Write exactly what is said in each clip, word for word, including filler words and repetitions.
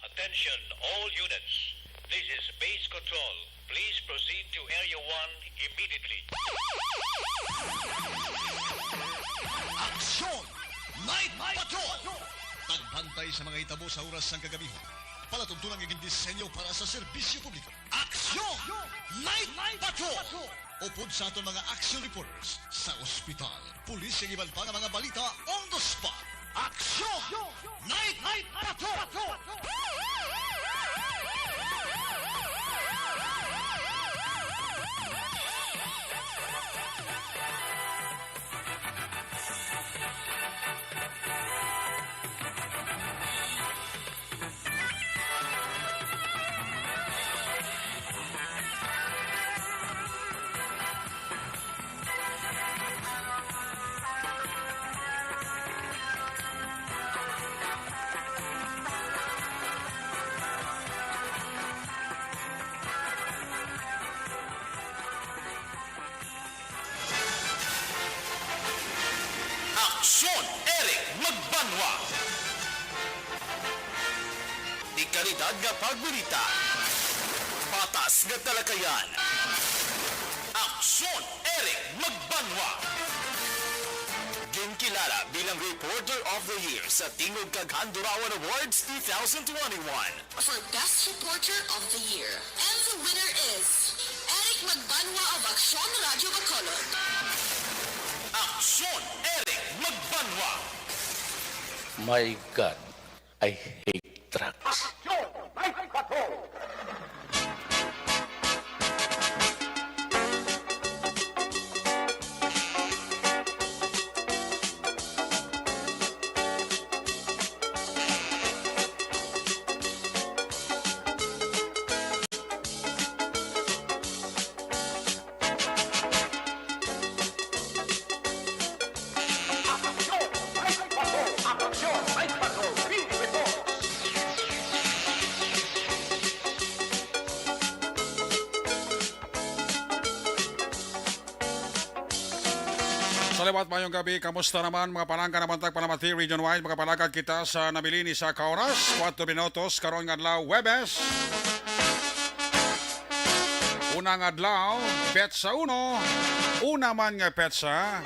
Attention, all units. This is base control. Please proceed to Area one immediately. Aksyon! Night Patrol! Pagbantay sa mga hitabo sa oras sang kagabihan. Palatuntunan nga gindisenyo para sa serbisyo publiko. Aksyon! Night Patrol! Upod sa aton mga action reporters sa ospital, pulis, kag iban pa nga mga balita on the spot. Aksyon! Night Patrol! Aksyon, Eric Magbanwa. Di kalidad nga pagbalita. Patas nga talakayan. Aksyon, Eric Magbanwa. Ginkilala bilang Reporter of the Year sa Tingog kag Handurawan Awards two thousand twenty-one. For Best Reporter of the Year. And the winner is Eric Magbanwa of Aksyon Radyo Bacolod. Aksyon, Eric Magbanwa. My God, I hate drugs. Aksyon, Night Patrol. Sa liwat, mayong gabi. Kamusta naman, mga palangga naman tag Palamati Region Wide? Makapalagad kita sa nabilin ni sa ka oras, kuwatro minutos, karon nga adlaw, Huwebes. Unang adlaw, petsa uno. Una man nga petsa,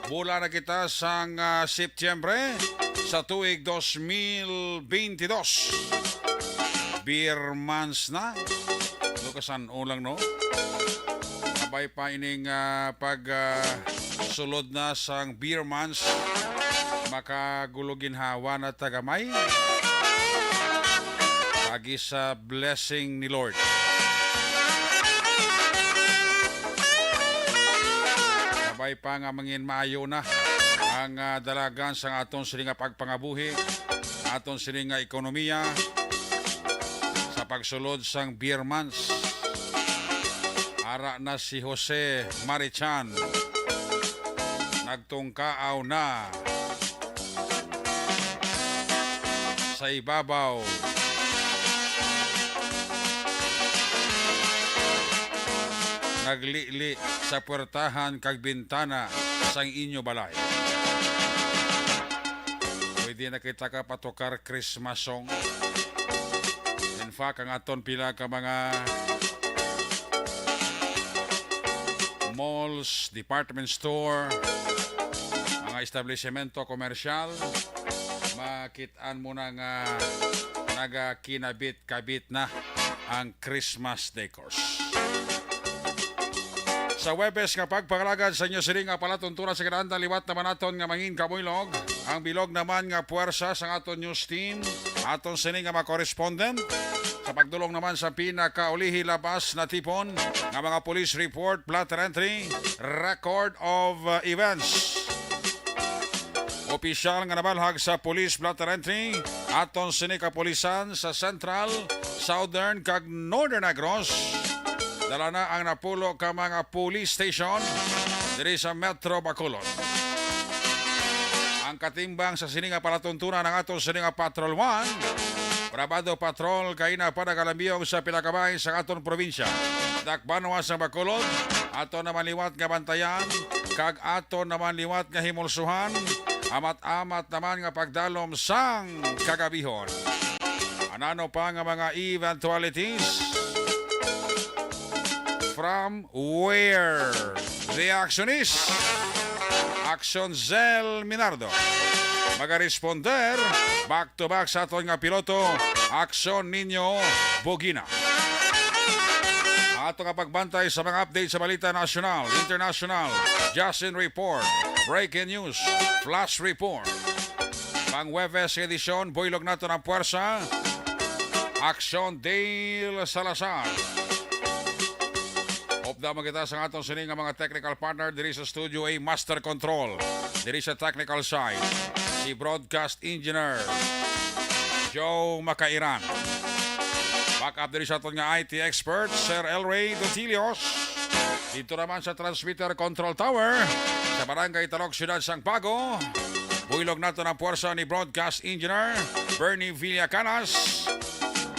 bula na kita sang, ah, Setyembre sa tuig dos mil beintidos. Beer months na. Lukasan ulang, no? Abay pa ining, ah, pag, ah, sulod na sang beer months, makagulo ginhawa na ta gamay. Agi sa blessing ni Lord. Abay pa nga mangin maayo na ang, ah, dalagan sang aton sini nga pagpangabuhi, aton sini nga ekonomiya sa pagsulod sang beer months. Ara na si Jose Marichan. Nagtungkaaw na sa ibabaw. Naglili sa puwertahan kag bintana sang inyo balay. Pwede na kita ka patukar Christmas song. In fact, ang aton pila ka mga malls, department store, mga establisemento komersyal, makit-an mo na nga nagakinabit-kabit na ang Christmas decors. Sa Huwebes nga pagpangalagad sa inyo sini nga palatuntunan sa kinahanglan, liwat naman naton nga mangin kabuylog ang bilog naman nga puwersa sang aton news team, aton sini nga mga correspondent, sa pagdulong naman sa pinakaulihi labas natipon nga mga police report, blotter entry, record of, uh, events. Opisyal nga nabalhag sa Police Blotter Entry, aton sini kapulisan sa Central, Southern, kag Northern Negros. Dala na ang napulo ka mga police station diri sa Metro Bacolod. Ang katimbang sa sini nga palatuntunan ang aton sini nga Patrol One, Brabado Patrol, kaina pa nagalambiyog sa pila ka bahin sa aton probinsya. Dakbanuas sa Bacolod, ato naman liwat nga bantayan, kag ato naman liwat nga himulsuhan, amat-amat naman nga pagdalom sang kagabihon. Ano pa nga mga eventualities? From where? The action is Action Zel Minardo. Magaresponder back to back sa aton nga piloto, Action Nino Bugina. Ato nga pagbantay sa mga update sa balita nasyonal, international, Justin Report, Breaking News, Flash Report. Pang Huwebes edisyon, buylog nato ang puwersa. Aksyon Dale Salazar. Upda mo kita sa aton sini nga mga technical partner diri sa Studio A, Master Control, diri sa technical side, si Broadcast Engineer Joe Makairan. Back up diri sa aton nga I T expert, Sir Elray Dotilios. Dito naman sa Transmitter Control Tower, sa Barangay Talok, Siyudad sang Bago, buylog nato ang puwersa ni Broadcast Engineer Bernie Villacanas,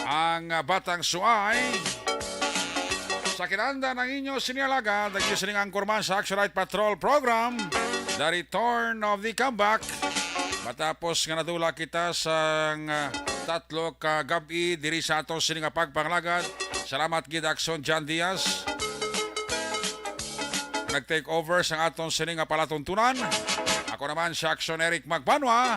ang, ah, Batang Suay. Sa kinanda ng inyo sini alagad, nagsisinang anchorman sa Action Night Patrol Program, The Return of the Comeback. Matapos nga nadula kita sa, ah, tatlo ka gab-i diri sa ato sini nga pagpangalagad, salamat gid, Action John Diaz. Nag-take over sa aton sini nga palatuntunan. Ako naman si Action Eric Magbanwa.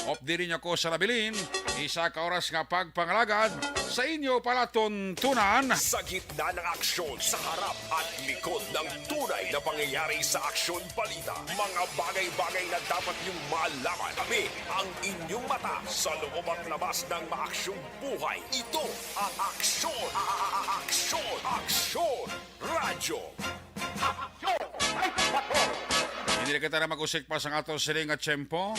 Updi ninyo ko sa nabilin. Isa ka oras nga pagpangalagad sa inyo palatuntunan. Sa gitna ng aksyon, sa harap at likod ng tunay na pangyayari sa Aksyon Balita, mga bagay-bagay na dapat niyong malaman. Kami ang inyong mata sa loob at labas ng maaksyong buhay. Ito ang Aksyon, a-, a-, a-, Aksyon, Aksyon Radyo. Aksyon! Ay, patrol! Hindi na kita na mag-usik pa sa ato sini nga tiyempo.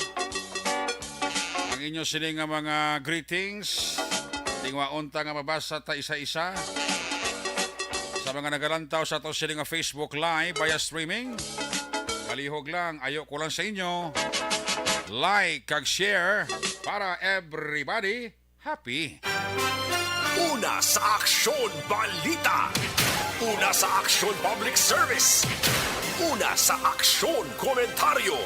Ang inyo sini nga mga greetings, tingwaon ta nga mabasa ta isa-isa. Sa mga nagalantaw sa ato sini nga Facebook Live via streaming, palihog lang, ayo ko lang sa inyo, like kag share para everybody happy. Una sa Aksyon Balita. Una sa Aksyon Public Service. Una sa Aksyon Komentaryo.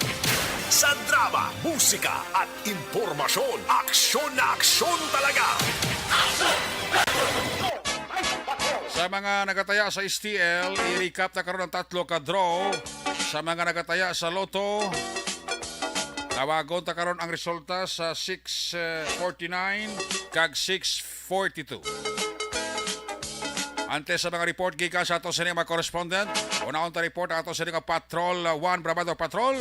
Sa drama, musika, at impormasyon, aksyon na aksyon talaga. Sa mga nagataya sa S T L, i-recap ta karon ang tatlo ka draw. Sa mga nagataya sa Lotto, tawagon ta karon ang resulta sa six forty-nine kag six forty-two. Antes sa mga report gikan sa ato sini mga correspondent, unahon ta report ang ato sini nga Patrol One, Brabado Patrol.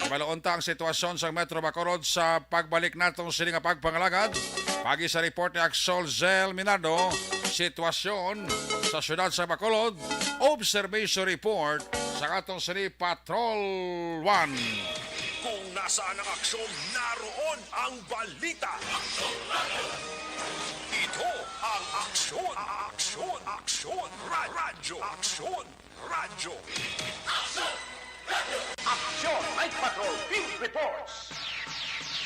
Ibaluon ta ang sitwasyon sa Metro Bacolod sa pagbalik nato sini nga pagpangalagad. Pagi sa report ni Axel Zel Minardo, sitwasyon sa siyudad sa Bacolod, observation report sa atong sini Patrol One. Kung nasaan ang aksyon, naroon ang balita. Ito ang Aksyon, Aksyon, Aksyon, Ra-, Radyo, Aksyon, Radyo. Aksyon! Night Patrol Field Reports!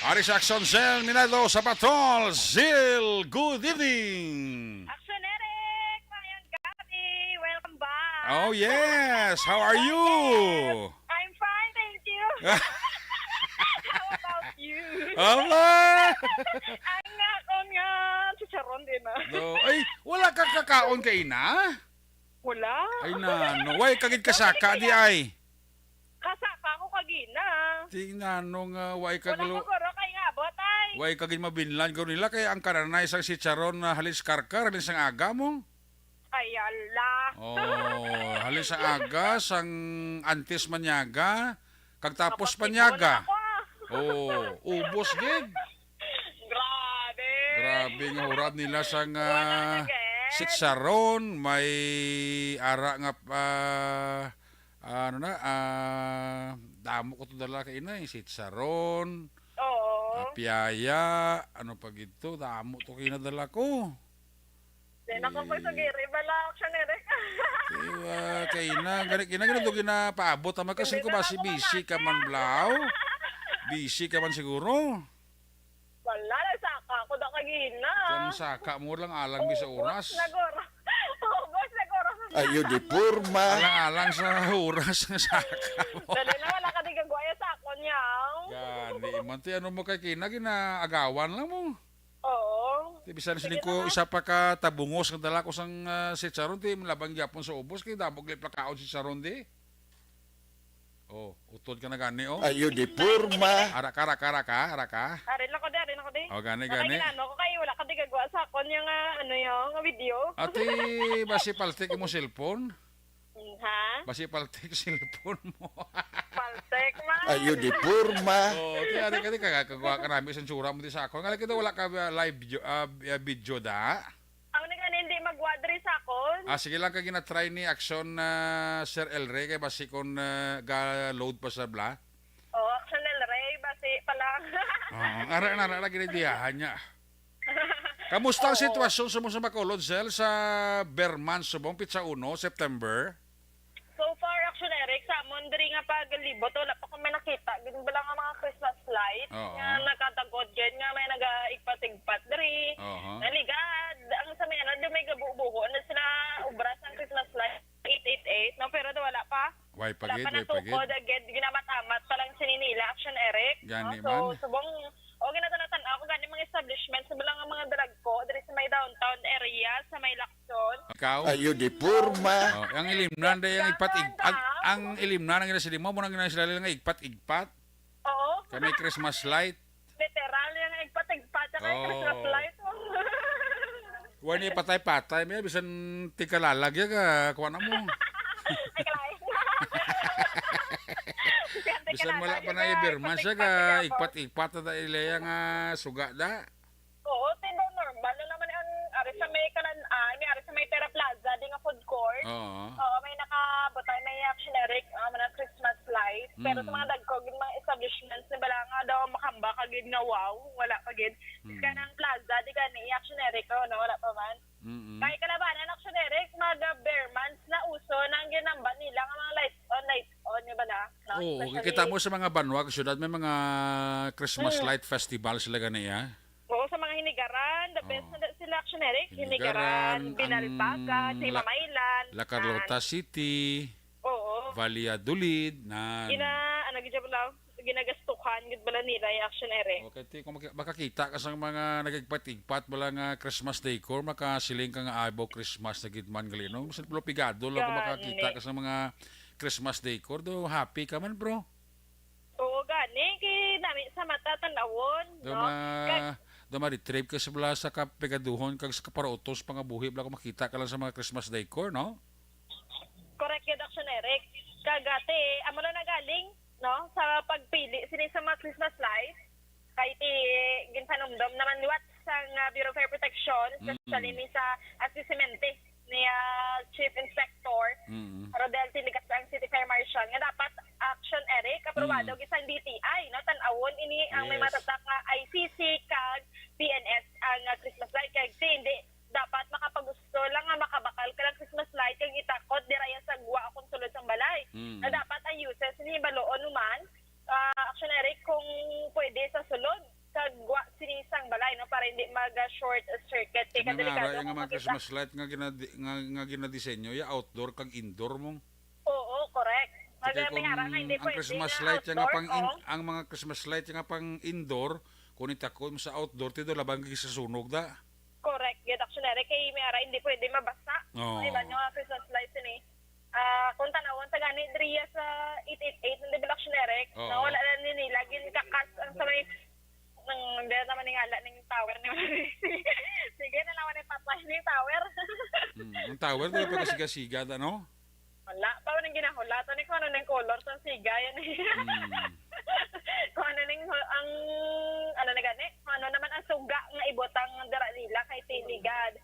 Ari sa Aksyon, Zil Minado sa Patrol. Zil, good evening! Aksyon, Eric! Mayong gabi! Welcome back! Oh, yes! How are you? Yes! I'm fine, thank you! How about you? Aba! Ang akon nga chicharon din, ah. No. Ay, wala ka kakaon kay ina? Wala. Ay, nano. Way ka gid kasaka, di ay? Kasaka ko kagina. Di nano nga, way ka Wala gulo-, ko guro kay nga abot, ay. Way ka gid mabinlan guro nila, kay ang kananay sang chicharon na halin sa karkar, halin sang aga mo. Ay, ala. Oh, halin sa aga, sang antes manyaga, kag tapos Tapos panyaga. Tipon ako. Oh, ubos gid. Grabe. Grabe nga hurab nila sang, Wala ah, na, guys. Sitsaron, may ara nga, ah, ano na, ah, damo ko to dala kay inay, sitsaron, Oo. Apiaya, ano pa gid to, damo to kinadala ko. Di na ko Eh. pagsugiri, bala, Aksyon, Eric. Diba, kay na, gani, gina, gina, to ginapaabot, tama, kasi Hindi ko na basi ako busy ka man, makain. Blau. Busy ka man siguro. Wala, nagsaka ako da kagina. Kung saka mo lang, alang mi sa Ubos oras. na guro. Ubos na guro. Ayo, di porma. Alang-alang sa oras nga saka mo. Dali na, wala ka di gagwaya sa akon, yaw. Gani, man, ti, ano mo kay kina, ginaagawan lang mo. Oo. Bisan siling ko isa pa ka tabungos nga dala ko sang, ah, chicharon, ti malabang gyapon sa ubos, kay damo gali plakaon chicharon di. Oh, utod ka na gani, oh. Ayo di porma. Ara ka, ara ka, ara ka, ara ka. Ari na ko di, ari na ko di. Oh, gani, gani. Nakaginano ko kay wala ka di gagawa sa akon yung, ah, ano yung, ah, video. Ati, basi paltik mo cellphone? Ha? Basi paltik cellphone mo. Paltik man. Ayo di porma. Oh, ti ari ka di ka kagawa ka nami sang tsura mo di sa akon. Ngali kita wala ka, ah, live video, ah, ah, video da. Ako na gani hindi magwa diri sa akon. Ah, sige lang ka ginatry ni Action, ah, Sir El Rey kay basi kon, ah, ga-load pa sa bla. Oh, Action El Rey, basi pa lang. Ah, ara na, ara na ginidiyahan niya. Kamusta ang Oo. sitwasyon sa mga sa Bacolod, Sel, sa Berman subong pitsa uno, September? So far, Action Eric, sa amon diri nga paglibot, wala pa ko may nakita. Gid bala nga mga Christmas light Oo. nga nakatagod gid nga may nagaigpat-igpat diri. Oo. Naligad, ang sa may ano, di may gabubuho na sila ubra sang Christmas light, eight eight eight, no? Pero do wala pa. Way pa Wala gid, pa way pa gid. natukod, agad ginamat-amat pa lang sini nila, Action Eric, Gani no? So, man. subong, o, ginatanatan ako, gani mga establishment, sa bala nga mga drug ko, diri sa may downtown area, sa may Lacson. Ikaw? Ayo di porma. Oh, ang ilimnan day ang igpat-igpat. Ang, ang ilimnan ang ginasiling mo, mo nang ginasiling nga igpat-igpat. Oo. Kami Christmas light. Literal yung igpat-igpat, tsaka yung Oh. Christmas light. Wala niya patay-patay, may bisan tigkalalag ya ka, kuha na mo. Ay, kalay. Bisan wala pa na yung Berman siya ka, igpat-igpat na dahil iya nga suga da. Oo, tindo normal na naman ang ari sa may kanan, ah, may ari sa may Terra Plaza, di nga food court. Oo. Oo, may nakabutay, may Action Eric, ah, mga Christmas light. Pero sa Mm. mga dagko, gid mga establishments, ni bala nga daw makamba ka gid nga wow, wala pa gid. Mm. Kanang plaza, di gani, Action Eric, oh, no, wala pa man. Mm-mm. Kay kalabanan, Action Eric, mag, ah, Bermans na uso na ang ginamba nila nga mga lights on, lights on, di ba na? No? Oo, Especially kita mo sa mga banwa, syudad, may mga Christmas Mm. light festival sila gani, ah. Oo, sa mga Hinigaran, the best Oo. na sila, Action Eric. Hinigaran, Hinigaran, ang Binalbagan, sa La-, Himamaylan, La Carlota ah, City, Oo. Valladolid, na Gina-, ano, gid siya pala, ginagastuhan gid bala nila yung Action Eric. Okay, ti, kung maki-, makakita ka sa mga nagigpat-igpat bala nga Christmas decor, makasiling ka nga, "Ay, bo, Christmas na gid man gali, no?" Bisan pala pigado lang kung Gani. makakita ka sa mga Christmas decor, do happy ka man, bro. Oo, gani, kay nami sa mata tanawon, Do no? ma-, Kag- do ma-retrieve ka sa bala sa kapigaduhon kag sa kaparautos pangabuhi bala kung makita ka lang sa mga Christmas decor, no? Correct yun, Action Eric. Kag, ate, amo na nagaling, no, sa pagpili sini sa mga Christmas lights. Kay ti ginpanumdom naman liwat sang, ah, Bureau of Fire Protection, especially Mm-mm. ni sa Asisimenti ni, ah, Chief Inspector Mm-mm. Rodel Tiligas ang City Fire Marshal nga dapat, Action Eric, aprobado Mm. gid sang D T I, no? Tan-awon ini ang may Yes. matatak nga I C C kag P N S ang, ah, Christmas light. Kag ti hindi dapat makapagusto lang nga makabakal ka lang Christmas light kag itakod dira ya sa gwa o kung sulod sang balay. Mm. Na dapat ang uses ni baloon man, ah, Action Eric, kung pwede sa sulod kag gwa sini sang balay, no, para hindi mag, ah, short circuit. Kay Ano nga, kadelikado ara, yung kung mga makita. Christmas light nga ginadi-, nga, nga ginadesenyo, ya outdoor kag indoor mo? Oo, correct. Mag-, Kaya may ara nga kung hindi ang pwede Christmas nga light, yung outdoor, pang in-, oh. ang mga Christmas light, yung pang indoor, kung itakod mo sa outdoor, ti do labang gid sa sunog da. Correct, gid, Action Eric. Kay may ara hindi pwede mabasa. Oo. Ang iban nga mga Christmas lights ini. Ah, kung tanawon sa gani, diriya sa eight eight eight, ng Action Eric, Oo. na wala na ni nila, ginkakas ang sa may, nang, hindi naman ning ala ning tower ni Maris. Sige, na naman yung patay ni tower. Mm, ang tower, di ba, pagkasiga-siga, ano? Wala pa nang ginahulatan ni kung ano nang color sa siga, yan eh. Mm. Kung ano ning, ang, ano na gani, kung ano naman ang suga nga ibutang dira nila kay Tiligad.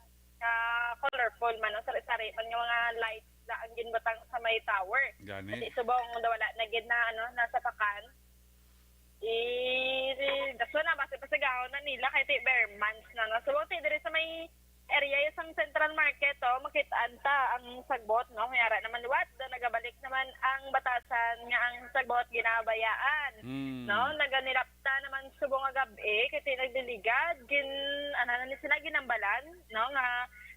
Ah, colorful man, ang sari-sari man nga mga lights na ang ginbutang sa may tower. Gani. Kasi subong daw wala na gid na, ano, nasapakan. Eh, daso na, basta pasagahon na nila kay ti Bermans na, no? So, ti diri sa may area sang Central Market, oh, makitaan ta ang sagbot, no? May ara naman liwat, do nagabalik naman ang batasan nga ang sagbot ginabayaan, Hmm. no? Naganilapta naman subong nga gab-i, kay ti nagdiligad, gin-, ano na ni sila, ginambalan, no? Nga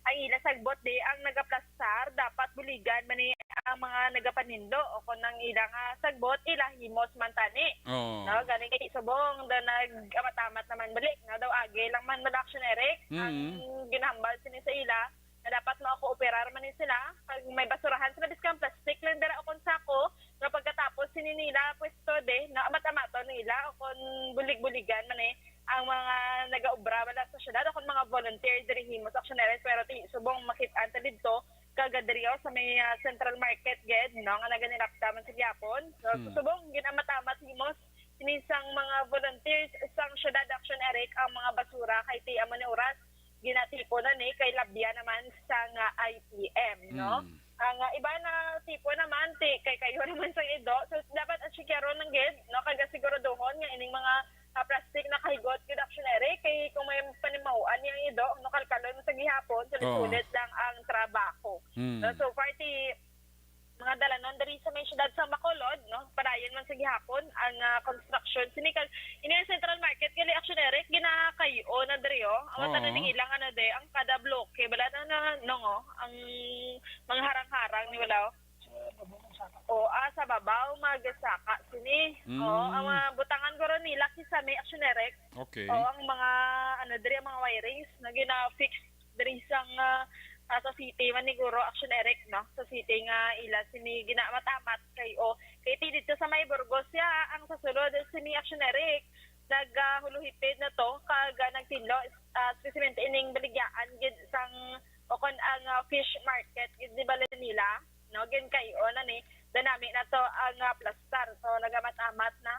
ang ila sagbot di ang nagaplastar, dapat buligan man ni ang mga nagapaninlo, o kon ang ila nga sagbot, ila himos man tani. Oo. No, gani kay subong daw nag-amat-amat naman balik, no, daw agi lang man, Ma'am Action Eric, ang Mm. ginahambal sini sa ila na dapat makooperar man ni sila. Pag may basurahan sila, biskang plastic lang dira o kon sako, nga pagkatapos sini nila pwesto de, na amat-amaton nila o kon bulig-buligan man eh ang mga nagaobra bala sa syudad o kon mga volunteer diri himos, Action Eric, pero ti subong makit-an ta didto, kag diri, oh, sa may, ah, Central Market gid, no, nga naganirapta man sa gihapon. So, Hmm. subong ginamat-amat himos sini sang mga volunteers sang syudad, Action Eric, ang mga basura kay ti amo ni oras ginatipon na ni kay labya naman sang, ah, I P M, no? Mm. Ang, ah, iba na tipo naman, ti kay kayo naman sang ido. So, dapat atsikyaron lang gid, no? Kag siguraduhon nga ining mga, ah, plastic nakahigot gid, Action Eric, kay kung may panimahuan niyang ido, no, kalkalon mo sa gihapon, sulit-sulit lang ang trabaho. Mm. No? So far, ti mga dalanon diri sa may syudad sa Bacolod, no? Padayon man sa gihapon ang, ah, construction. Sini kag ini ang Central Market, gali, Action Eric, ginakayo na diri, oh. Ang Oo. tanan ning ilang ano de, ang kada bloke, bala na, na, no, oh, ang mga harang-harang ni wala, oh. O, ah, sa babaw, magasaka sini. Mm. Oh, ang mga butangan guro nila, kisame, Action Eric. Okay. O, ang mga, ano, diri, ang mga wirings na gina-fix diri sang, ah, ah, sa city man ni guro, Action Eric, no? Sa city nga ila sini ginamat-amat kay, o, kay ti dito sa may Burgos ya, ang sa sulod sini, Action Eric, nagahuluhipid na to, kag, ah, nagtinlo, ah, especially ining baligyaan gid sang, o kon ang, ah, fish market gid di bala nila, no? Gin kay, o, na ni, danami na to ang, ah, plastar, so nagamat-amat na.